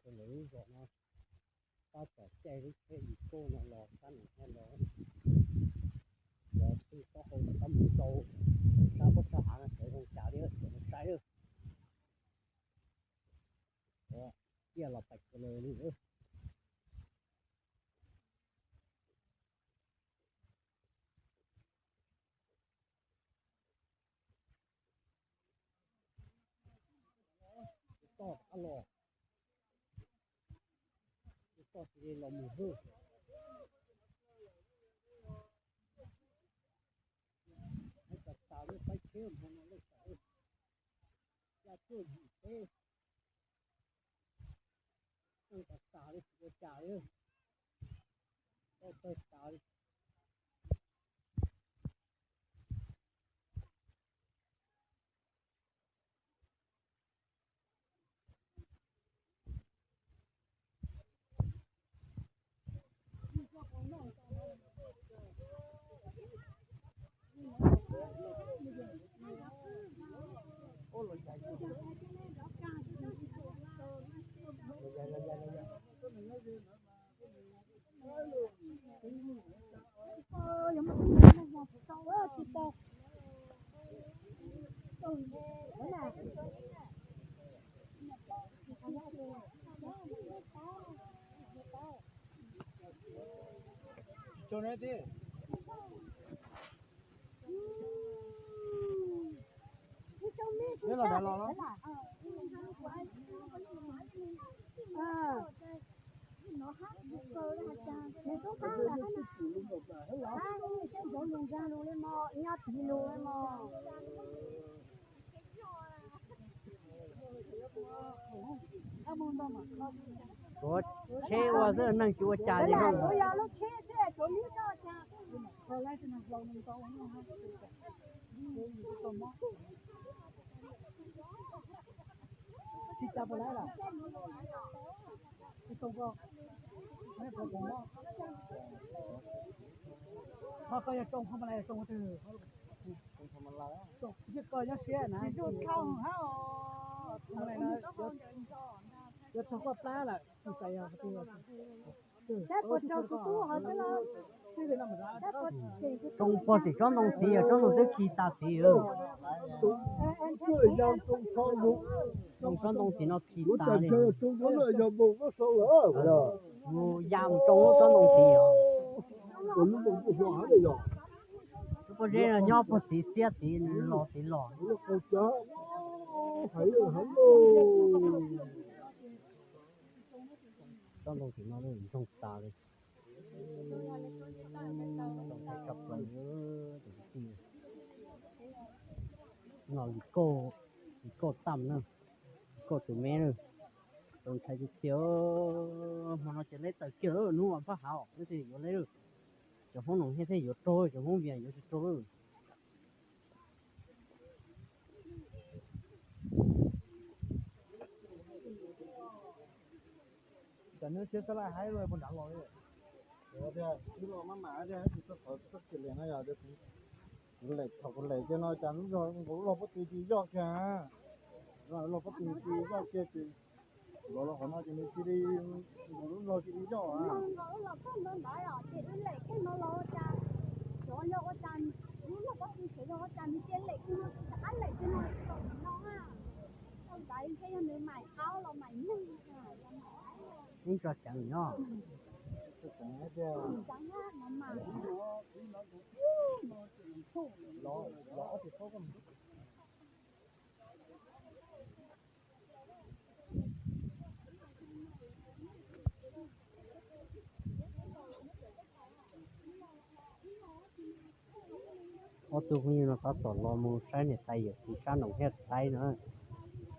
Ces lawv lub zos no tab tom caij lub tsheb Iveco no los sab Noom Hej los, los twb taub hau los tab mus rau sab pob sab av no sawv zoo cas li, sawv zoo saib lawm. Ciaj los pais kawg li. Tus toj rov qab los, tus toj cia li los mus hwj. Hais tas tas lub qaib tsheb hmo no lawm tas, ya tuaj yim peb, tas tas li tsis ua cas li, tawg tas li. Tuav tsheb ua xwb, neeg tsis ua cas li. Koj yog tsoo Hmoob Malais, tsoo twg? Koj nyob siab na. Yuav txog koj plab lawm, tsis xav yog. Tsoo pog tim tsob ntoo txiv, tsob ntoo twb khi tas tid. Tsob ntoo txiv no khi tas li. Mus ya mus tsoo lub tsob ntoo txiv os. Lub pob zeb no nyob pog txiv xiab txiv los txiv los. Tsob ntoo txiv no ntsoog tas li. No li kauj, li kauj tam na, li kauj tus me na. Tau ntshai tiag tiag. Hmo no ces leb tawm kiag lawm, hnub ua paj hav os, neb thiaj yuav leb lawm. Cov Hmoob Noom Hej thiaj yuav raug, cov Hmoob Vias yuav tsis raug lawm. Cas neb siab sab laj haib luaj puag nrad los li. Twb los maj mam tiag, tsis txog qhov txoj kev lem no yog kuv lem, thaum kuv lem kiag no cas lub zog nkaus lub log pob tw cia li yoj kiag. Log pob tw cia li yoj kiag ces los los qhov no ces nws cia li nkaus lub log cia li yoj. Ib tso ceev nyob. Ob tug phooj ywg no tab tom los mus saib niam tais yawm txiv sab Noom Hej Taib no.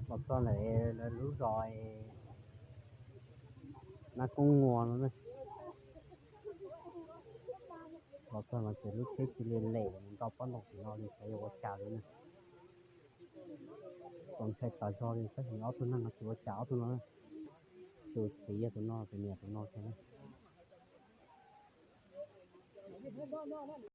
Los txog ntawm lawv lub zos Nab Koob Muas no na. Los txog no ces lub tsheb cia li lem mus nto pob ntoo tim no li, xyov yuav ua cas li na. Txaus ntshai tas zog li, tab sis ob tug neeg no tsis ua cas ob tug no. Tus txiv yog tus no, tus niam tus no thiab na.